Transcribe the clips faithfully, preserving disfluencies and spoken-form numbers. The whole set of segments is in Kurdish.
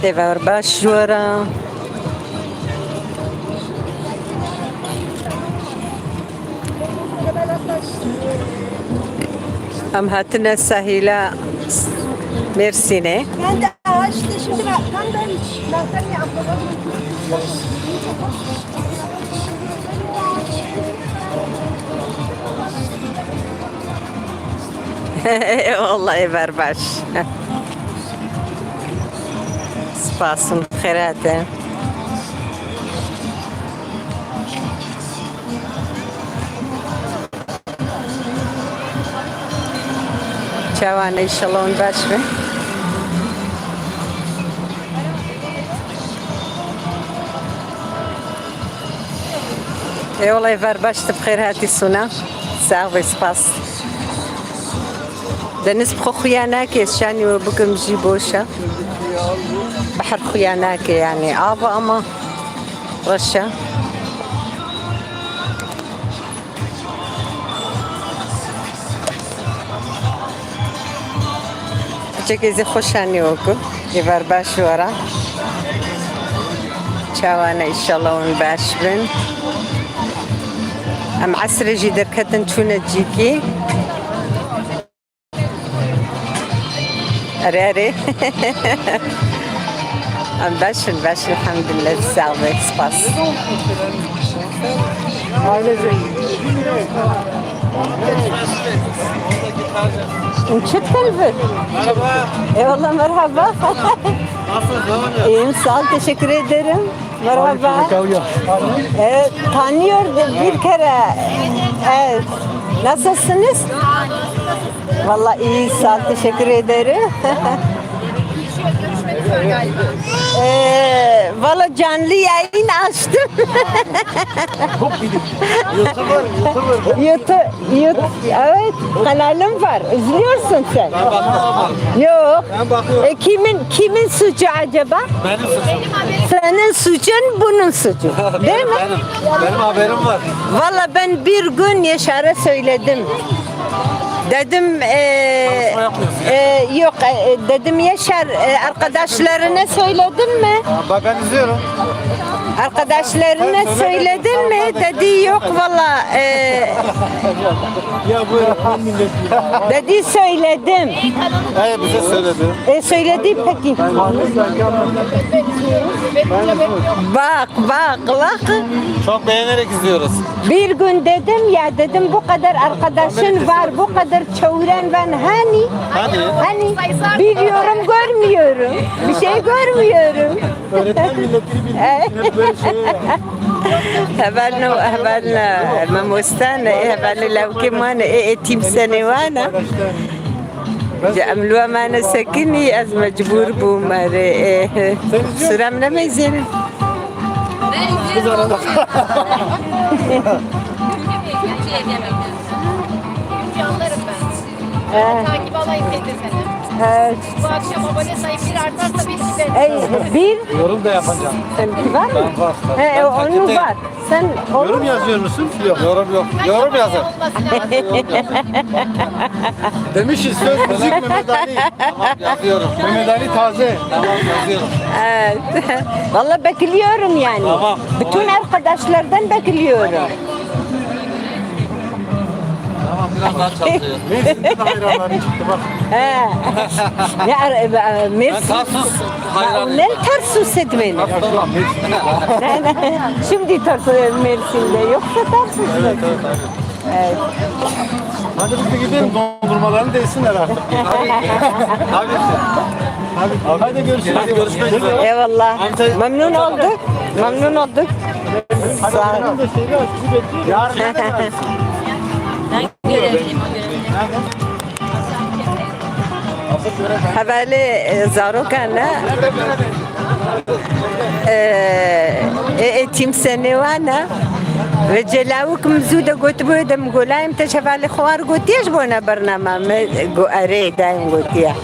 Êvar baş ji we re. Em hatine sahîla Mêrsînê. Ben de ağaçta şimdi ben, tam ben Meltem'le ablamın Eyvallah, êvar baş. Spas, hûn bi xêr hatin. Çawa ne, înşallah hûn baş bin. Ê wele, êvar baş, tu bi xêr hatî Sûna. Sax be, spas. Deniz bi xwe xuya nake, şanî we bikim jî boş e. Behr xuya nake, yanî av e ama reş e. Piçekê zî xweşanî wekû. Êvar baş were. Çawa ne, înşallah hûn baş bin. Em esrê jî derketin çûne cîkî. Erê, erê. Em baş in, baş in, elhamdülillah, sax be, spas. Çi telvir? Eyvallah, merhaba. Nasılsın? İyiyim, sağ ol, teşekkür ederim. Merhaba. Ee, tanıyor bir kere. Evet. Nasılsınız? Vallahi iyi, sağ ol, teşekkür ederim. Ee, valla canlı yayın açtım. YouTuber, YouTuber. YouTube, YouTube, evet, kanalım var. İzliyorsun sen. Ben bakıyorum. Yok. Ben bakıyorum. E, kimin kimin suçu acaba? Benim suçum. Senin suçun, bunun suçu. Değil mi? Benim, benim haberim var. Valla ben bir gün Yaşar'a söyledim. Dedim, e, e, yok, e, dedim Yaşar, e, arkadaşlarına söyledin mi? Bak ben izliyorum. Arkadaşlarına söyledin mi? Dedi yok valla. E, Ya bu Erkan milleti. Dedi söyledim. Evet, bize söyledi. E, söyledi peki. Bak, bak, bak. Çok beğenerek izliyoruz. Bir gün dedim ya, dedim bu kadar arkadaşın var, bu kadar çevren var, hani? Hani? Hani? Bir yorum görmüyorum, bir şey görmüyorum. Öğretmen milletini bildiği için hep böyle şey. Hevalno, hevalna, mamosta ne, ê hevalna lawkê ma ne, ê, ê tîmsenê wan e. Ji em li we mane sekinî, ez mecbûr bûm, erê, ê, sura min nemeyzêne. Kız arada. He. Takip alayım seni. He. Bu akşam abone sayım bir artarsa beni ben. Ey, bir. Yorum da yapacağım. Sen var mı? Ben var. He, ben onu takipteyim. Var. Sen onu. Yorum yazıyor musun? Yok. Yorum yok. Yorum yazın. Demişiz söz müzik Mehmet Ali. Tamam, yazıyorum. Mehmet Ali taze. Tamam, yazıyorum. Evet. Vallahi bekliyorum yani. Tamam. Bütün arkadaşlardan bekliyorum. Tamam, biraz daha çalışacağız. Mersin'de de hayranların çıktı bak. He. Ya, e, e, Mersin. Ben Tarsus hayranıyım. Ne Tarsus etmeni? Tamam, Mersin. Şimdi Tarsus, e, Mersin'de yoksa Tarsus'ta. Evet, evet, aynen. Evet. Hadi biz de gidelim, dondurmalarını da yesinler artık. Tabii ki. Tabii ki. Hadi, hadi görüşürüz. Hadi görüşmek üzere. Eyvallah. Amca- Memnun olduk. Memnun olduk. Sağ ol. Hevalê, e, zarokan e. E, e, e, tîmsenê wan e. Ve celawik min zû de gotibû, dem golayim te ji hevalê xwe war gotiye ji bona bernama me, go erê, dayim gotiye.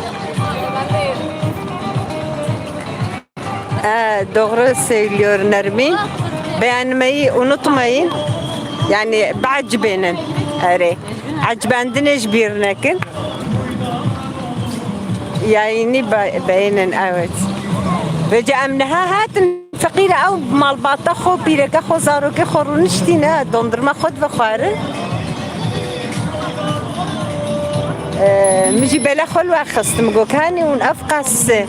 E, doğru söylüyor Nermin. Beğenmeyi unutmayın. Yani, biecibênin. Erê. Ecibandinê ji bîr nekin. Yayını be-, beğenin, evet. Vêca em niha hatin feqîre ew malbata xwe, pîreke xwe, zarokê xwe rûniştîne, dondurma xwe divexwarin. E, min jî bela xwe li we xist, min got, "Kanî hûn ev qas, e,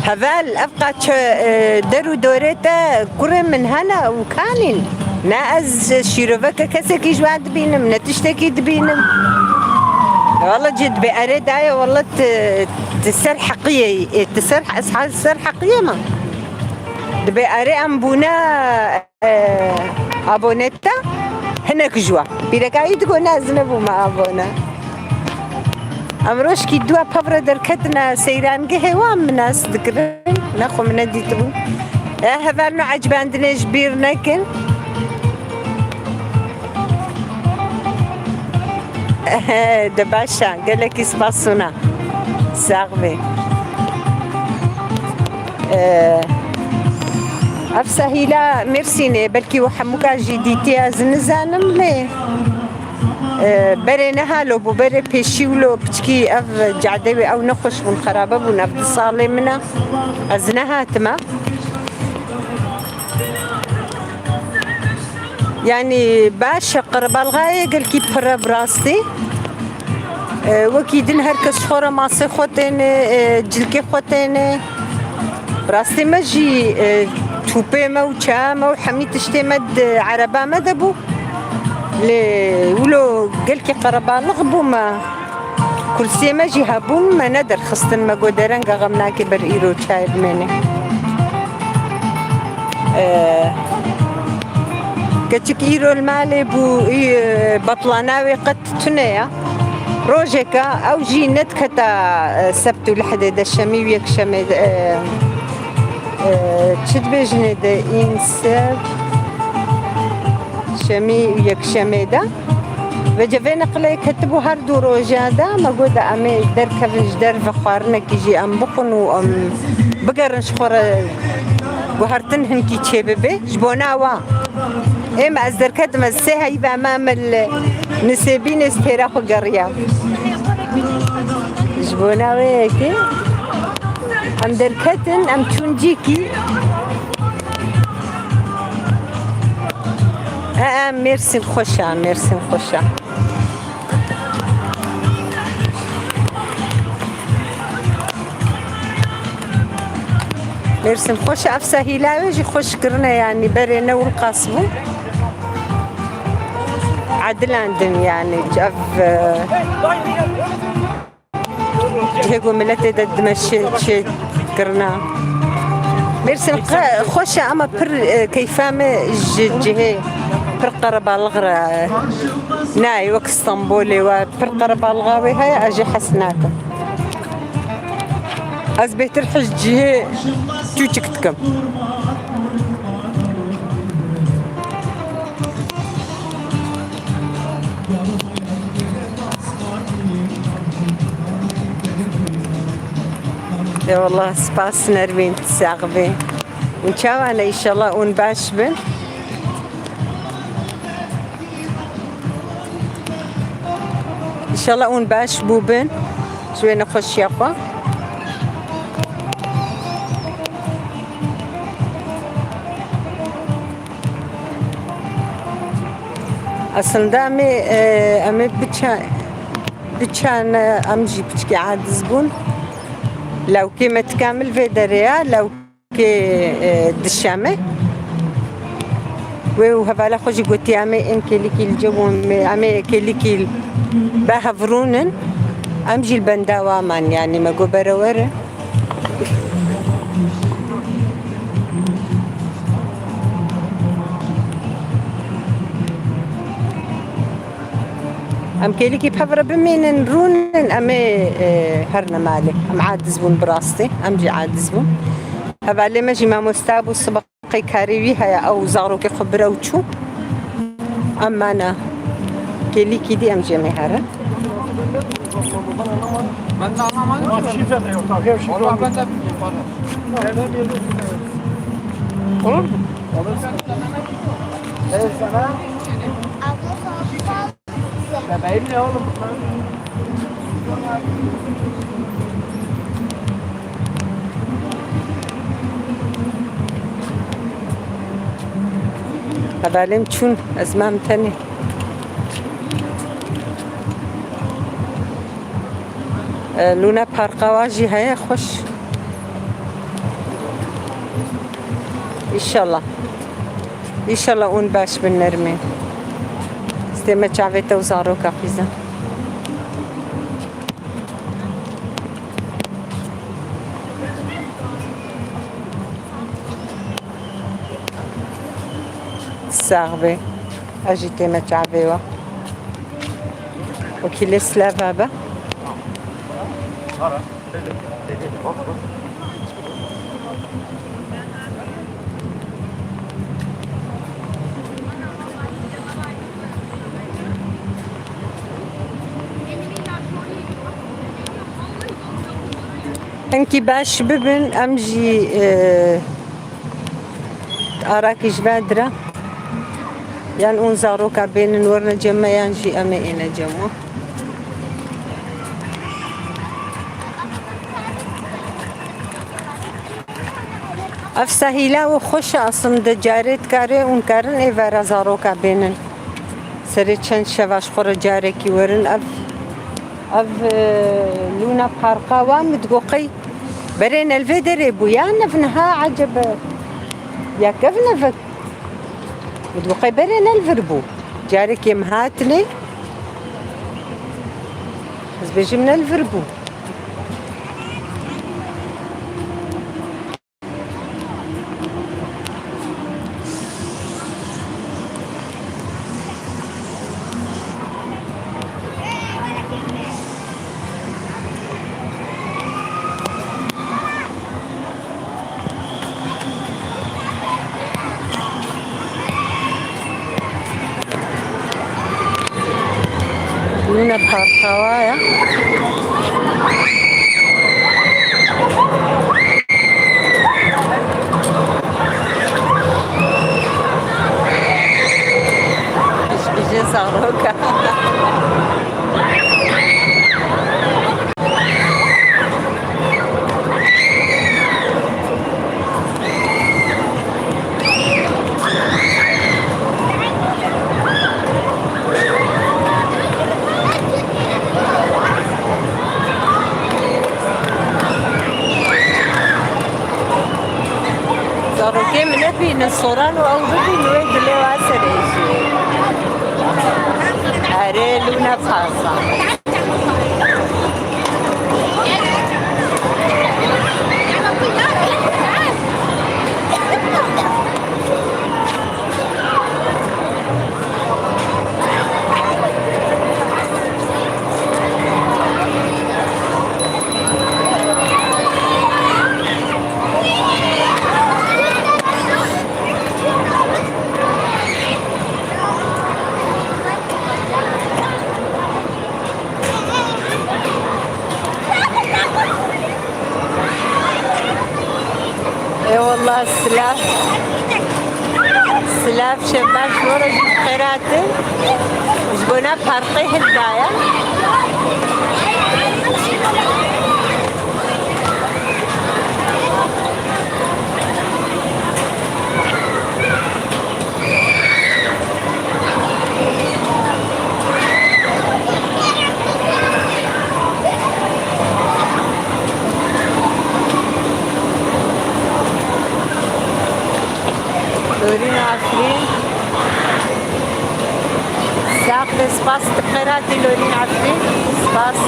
heval, ev qas çi, e, der û dorê te kurê min hene û kanîn? Ne ez şîroveke kesekî ji wan dibînim, ne tiştekî dibînim." Walla cid be erê daye, walla ti, ti ser heqiyê, e, ti ser, ez ha-, ser heqiyê me. Dibe erê em bûne, e, abone te, hinek ji we. Pîrekayî digo ne, ez nebûme abone. Em rojkî dua pevre derketine seyrangehê wan, min nas dikirin. Nexwe min nedîtibû. E, hevalno ecibandinê ji bîr nekin. Ehe, de baş e. Gelekî spas Suna. Sax bê. Ee, ev sahîla Mêrsînê, belkî we hemûka jî dîtiye, ez nizanim lê, e, berê nehalo bû, berê pêşî wilo piçkî ev cadê wê ew nexweş bûn, xerabe bûn, ev du salê min e. Ez nehatime. Yanî baş e, qerebalxayê gelkî pir e bi rastî. E, wekî din her kes xwe re masê xwe têne, e, cilkê xwe têne. Bi rastî me jî, e, tûpê me û çaya me û hemî tiştê me di ereba me de bû. Lê wilo gelkî qerebalix bû me. Kursiyê me jî hebûn, me nederxistin, me got, "Derenga xem nake ber îro çayê bimêne." Ee, keçik îro li malê bû, î, e, betlana wê qet tune ye. Rojeka ew jî nediketa, e, sebt û lehdê de, şemî û yekşemê de, e, e, çi dibêjinê de, însev, şemî û yekşemê de. Vêca vê neqilê ketibû her du roja de, me got, "De em ê derkevin ji derve xwarinekî jî em bixwin û em bigerin ji xwe re guhertin hinkî çêbibe." Ji bona wa ê me ez derketim, ez sê heyva me, me li Nisêbînê stêra xwe geriya. Ji bona wê yekê em derketin, em çûn cîkî. E, e, Mêrsîn xweş e, Mêrsîn xweş e. Mêrsîn xweş e, ev sahîla wê jî xweş kirine, yanî berê ne wil qas bû. Edilandin yanî, ev, e, Cihê ku miletê de dime çê, çê kirina. Mêrsîn qe-, xweş e, ama pir, e, keyfa me ji cihê pir qerebalix re nayê, wek Stenbolê we pir qerebalixa wê heye, ez jê hez nakim. Ez bêhtir hej cihê çûçik dikim. Ê wallah, spas Nermîn, sax bî. Û çawa ne, înşallah hûn baş bin. Înşallah hûn baş bûbin ji wê nexweşiya xwe. Aslında em ê, e, em ê biça-, biçane, em jî piçkî aciz bûn. Lawkê me tikamil vê derê ya, lawkê, e, dişeme. Wê û hevala xwe jî gotiye, em ê ên kêlikî li cem, em ê, em ê kêlikî be hevrûnin. Em jî li benda wa man, yanî me got bere werin. Em kêlîkî bi hev re bimînin, rûnin, em ê, e, herine malê. Em aciz bûn bi rastî, em jî aciz bûn. Hevalê me jî mamoste bû, sibeqê karê wî heye, ew zarokê xwe bire û çû. Em mane kêlîkî dî, em jî em ê herin. Olur mu? Olur. Sana. Bebeğim ne oğlum? Hevalê min çûn, ez mam tenê. E, Luna Parka wa jî heye xweş. Înşallah. Înşallah hûn baş bin nermê. Stê me çavê te û zaroka xîza. Sax be. Ez jî tême çavê we. Wekîlê silav be. Hinkî baş bibin, em jî, e, arakî ji ve dire. Yan hûn zaroka bênin werine cem me, yan jî em ê êne cem wan. Ev sahîla û xweş e, aslında carê dikarê hûn karin ê vera zaroka bênin. Serê çend şeva ji xwe re carekî werin. Ev, ev, e, Luna Parka wa min digot qey berê ne li vê derê bû ya, nev niha ecebe ya kev nevek. Min digot qey berê ne li vir bû. Carekê min hatinê, ez bêjim ne li vir bû. Luna Parka wa ya. Ji, ji zaroka. Zarokê min nebînin, soran û ew bibînin, wê dilê wa serê jî. Erê, Luna Parka. Ê wallah, silav. Silav, şevbaş ji we re jî bi xêr hatin. Ji bona parkê hildaye. Lorîn Efrîn. Sax be, spas, tu xêr hatî Lorîn Efrîn. Spas.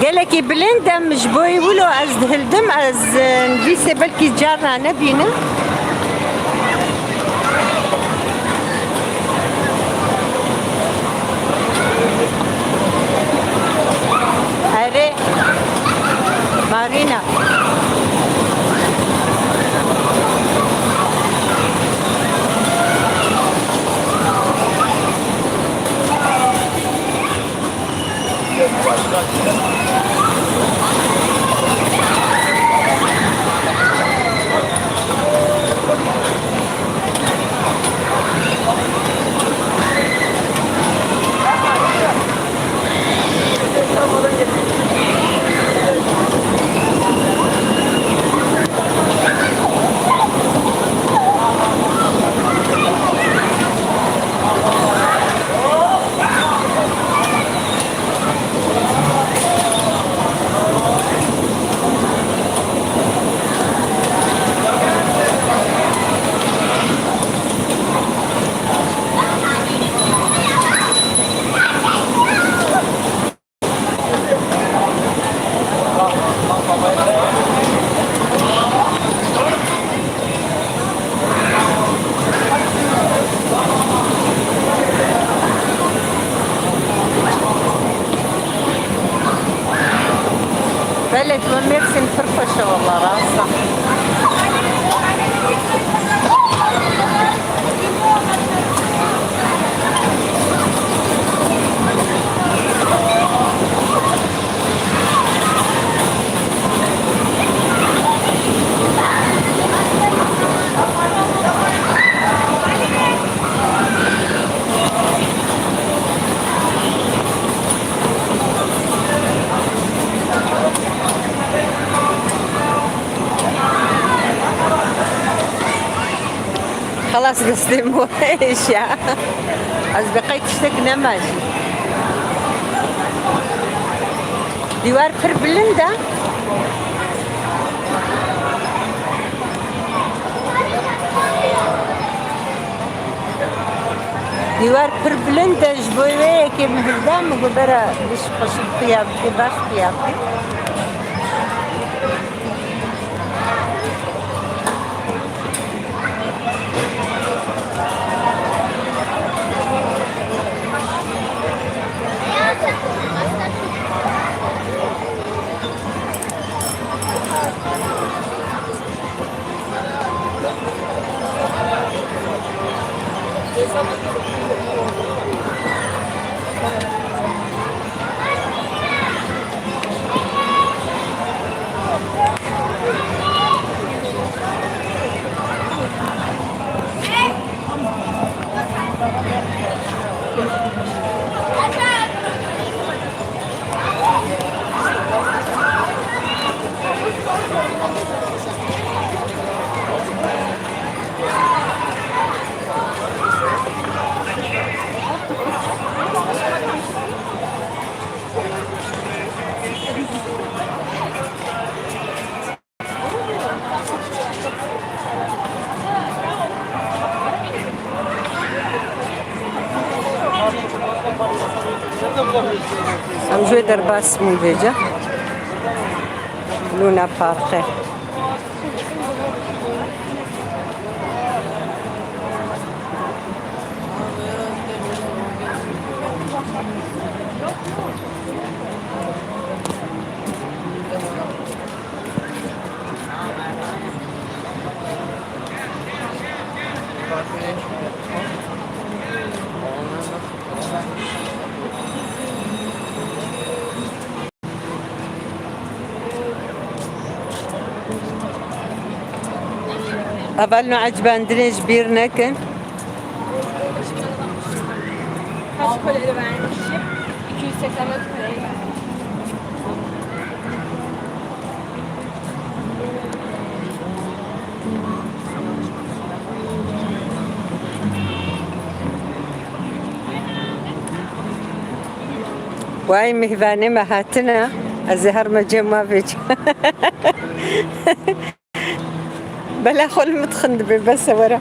Gelekî bilind em ji bo wilo ez dihildim, ez, e, nivîsê belkî carna nebînim. Erê, Marîna. Belê, tu Mêrsîn pir xweş e, wela rast e. Xelas, destê min hêşiya. Ez bi qey tiştek nema jî. Dîwar pir bilind e. Dîwar pir bilind e, ji bo wê yekê min hilda, min got bera biş xweşik xuya bikê, baş xuya bikê. Em ji wê derbas bûn vêca. Luna Parkê. Hevalno, ecibandinê ji bîr nekin. Kaç kalori vermişim? iki yüz seksen dört kalori. Vay, mêvanê me hatine. Ez ê herme cem me vêc. Bela xwe li min dixin dibê, bes e, were.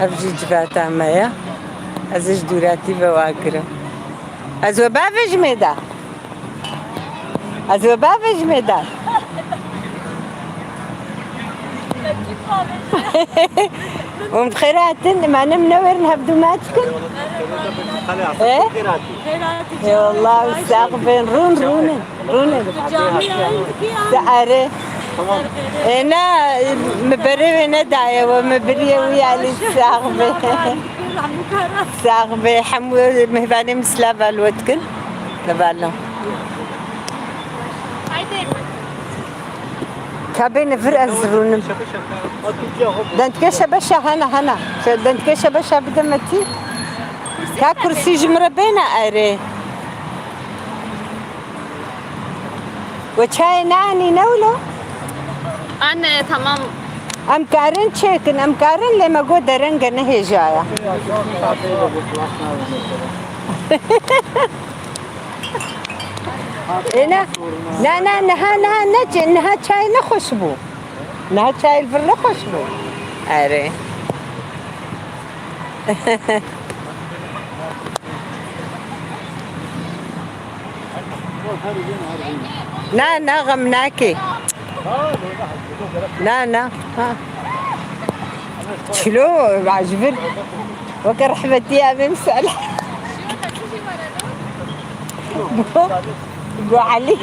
Ev jî civata me ye. Ez ê ji dûratî ve wa kirim. Ez we bavêjimê de. Ez we bavêjim ê dar. Hûn bi xêr hatin, emanim newerin hevdu maç kin. E? Eyvallah, sax bin. Rûn, rûnin, rûnin. Erê. Ê, na, mi berê wê nedaye we, mi biriye wî alî, sax be. Sax be, hemû mêvanê min silav li we dikin. Hevalno. Ka bêne vir ez rûnim. Dentike şebeşa hene, hene. Şe-, dentike şebeşa bide me tî. Ka kursî ji min re bêne erê. We çayê neanî ne wilo? Anne, tamam. Em karin çêkin, em karin lê me got derenge nehêjaya. Ê ne, ne, ne, niha, niha, ne, niha çay ne xweş bû. Niha çay li vir ne xweş bû. Erê. Na, na, xem nake. Na, na. Ha. Çilo, ji vir. Weke rehmetî em ê misal. Gu, gu Elî.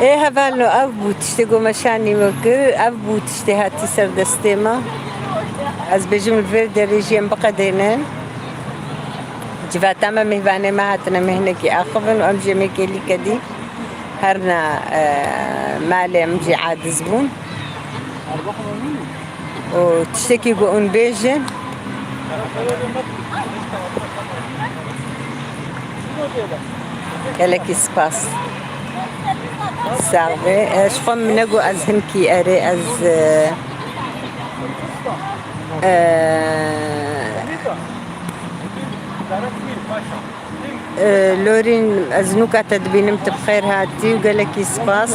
Ê hevalno, ev bû tiştê ku me şanî we kir, ev bû tiştê hatî ser destê me. Ez bêjim li vê derê jî em biqedênin. Civata me, mêvanê me hatine me hinekî axivin û em jî em ê kêlî kedî herna, e, malê em jî adiz bûn. Û tiştekî ku hûn bêjin. Gelekî spas. Sax be. E, ji xwe min negot ez hinkî erê ez, e, e, E, Lorîn, ez nûka te dibînim, tu bi xêr hatî û gelekî spas.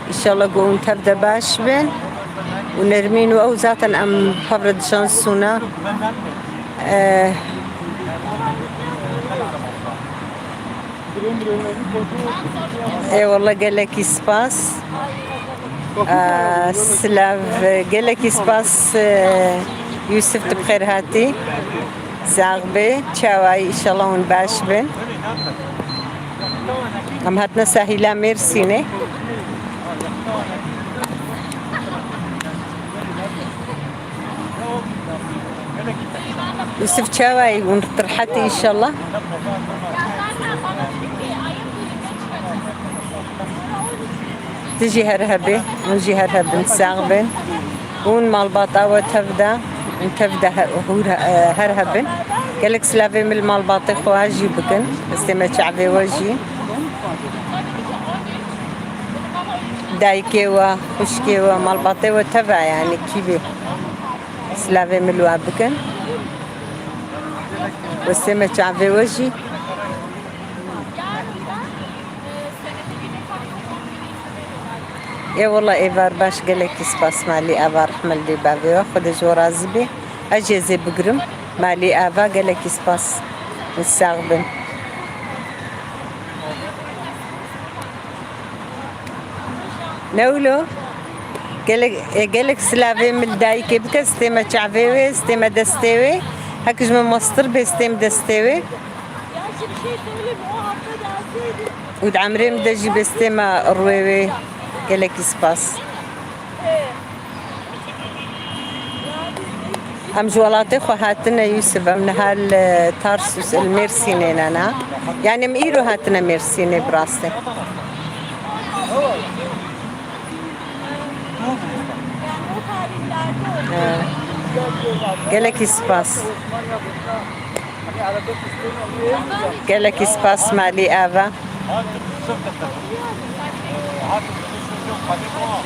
Înşallah ku hûn tev de baş bin. Û Nermîn û ew zaten em hev re dişan sûna. E, Ê wele gelekî spas. Aa, silav, gelekî spas, e, Yusuf, tu bi xêr hatî. Sax bê, çawa yî, înşallah hûn baş bin. Em hatine sahîla Mêrsînê. Yusuf, çawa yî, hûn rehet înşallah? Tu jî her hebê, hûn jî her hebin, sax bin. Hûn malbata we tev de, hûn tev de he-, hûr he-, her hebin. Gelek silavê min li malbatê xwe jî bikin. Destê me çavê we jî. Dayikê we, xwişkê we, malbatê we tev e, yanî kî bê. Silavê min li we bikin. Destê me çavê we jî. Ê wele êvar baş, gelekî spas malî ava, rehme li dê bavê we, Xwedê ji we razî bê. Ez jê zê bigirim. Malî ava, gelekî spas. Sax bin. Ne wilo? Gelek, e, gelek silavê min li dayikê bike, stê me çavê wê, stê me destê wê. Hek ji min mestir bê, stê min destê wê. Û di emrê min de jî bê stê me rûyê wê. Gelekî spas. Em ji welatê xwe hatine Yusuf, em niha li Tarsus, li Mêrsînê ne, ne? Yani em îro hatine Mêrsînê bi rastî. Ee, gelekî spas. Gelekî spas malî ava.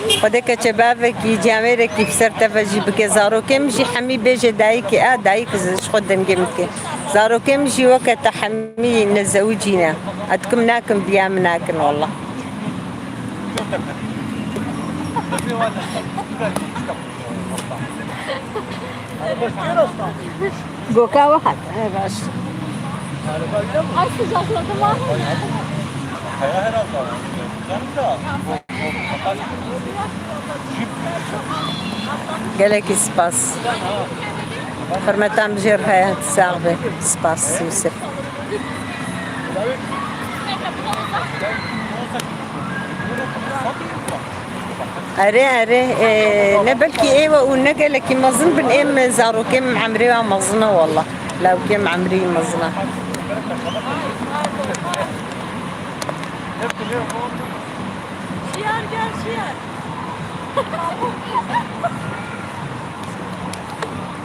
Xwedê keçebavekî, camêrekî bi ser te ve jî bike. Zarokê min jî hemî bêje dayikê, a dayik ji xwe dengê min dike. Zarokê min jî weke te hemî nezewicî ne. Ez dikim nakin, biya min nakin wela. Goka we hat. He, baş. Ay, sıcakladı var mı? Gelekî spas. Hurmetan bijêr heye, sax be. Spas Yusuf. Erê, erê, e, ne belkî ê we û ne gelekî mezin bin, êm zarokê min emrê we mezin e walla. Lawkê min emrî mezin e. Şiyar gel, şiyar.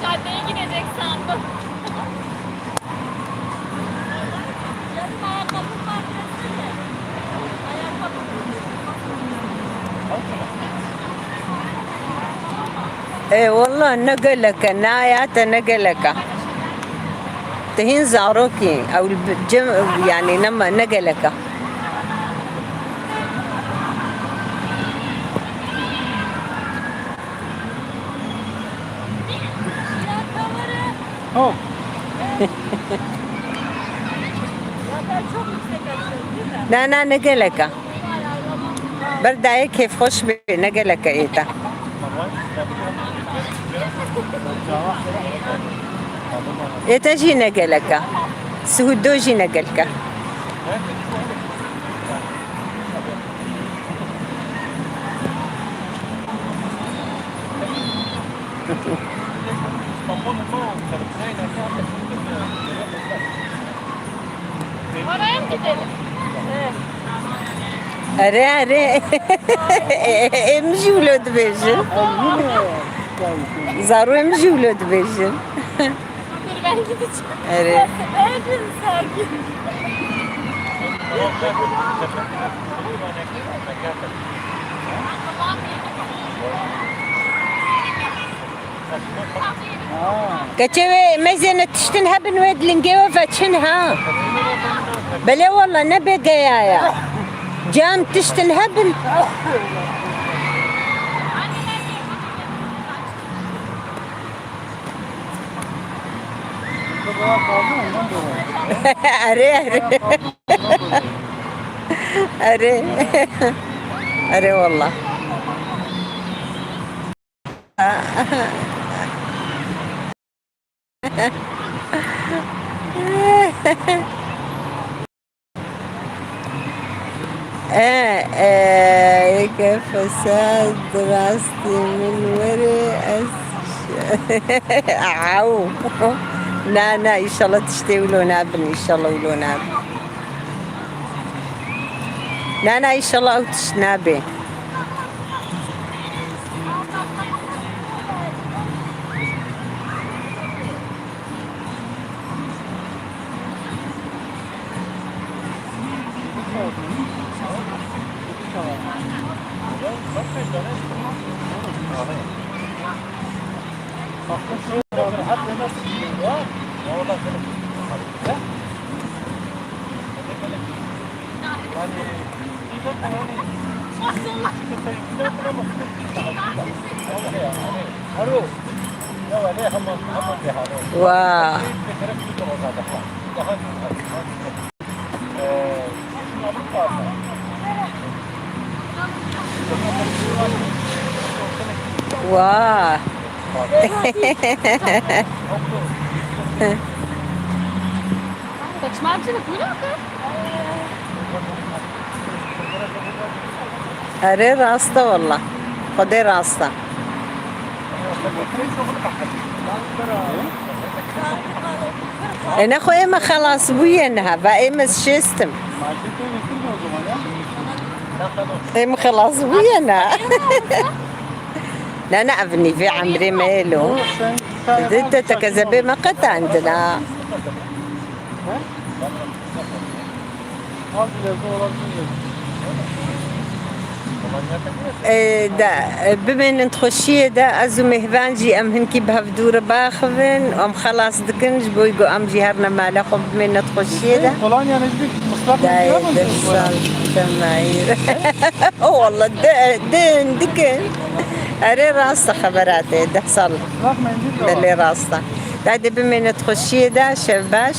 Caddeye gidecek sandım. Canım, ayakkabım var, versene. Ayakkabım. Ê wele ne gelek e, ne heyat e, ne gelek e. Tu hîn zarokî, ew li bi-, cem, yanî nema, ne gelek e. Hop. Na, na, ne gelek e. Ber dayê kêfxweş bê, ne gelek e êta. Êta jî ne gelek e. Suhudo jî ne gelek e. Oraya mı gidelim? Erê, erê. Em jî wilo dibêjin. Zaro em jî wilo dibêjin. Dur, ben gideceğim. Erê. Evin sergin. Keçê wê mêzêne tiştin hebin wê di lingê we veçin ha. Belê wele ne bêgeya ya. Cem tiştin hebin. Erê, erê. Erê. Erê wele. E, e, ke fesad rastî min were ez. Aw. Na, na, înşallah tiştê wilo nabin, înşallah wilo nabin. Na, na, înşallah ew tişt nabe. Wa. Wa. Erê, rast e wele. Xwedê rast e. E, nexwe ê me xelas bûye niha, va ê me şêst in. Ê me xelas bûye niha. Na, na, ev nîvê emrê me ye lo. Di te tekezebê me qetandina. E, de, e, bimênin di xweşiyê de, ez û mêhvan jî em hinkî bi hev dû re baxivin, em xelas dikin, ji bo ku em jî herine mala xwe bimêne di xweşiyê de. Kolanya ne jî mislak. Dayê, mendî yapın dev siz sal, Temayîr. O, wele, de, din dikin. Erê, rast e xebera te, deh sal. Mislak mendî de. Belê, rast e. Dayê, bimêne di xweşiyê de, şev baş.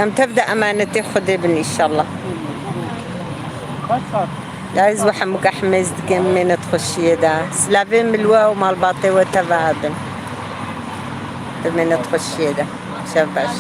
Em tev de emanetê Xwedê bin înşallah. Lez we hemû hemêz dikim mênet xweşiyê de. Silavê min li we û malbatê we teva bin. Di mênet xweşiyê de. Şev baş.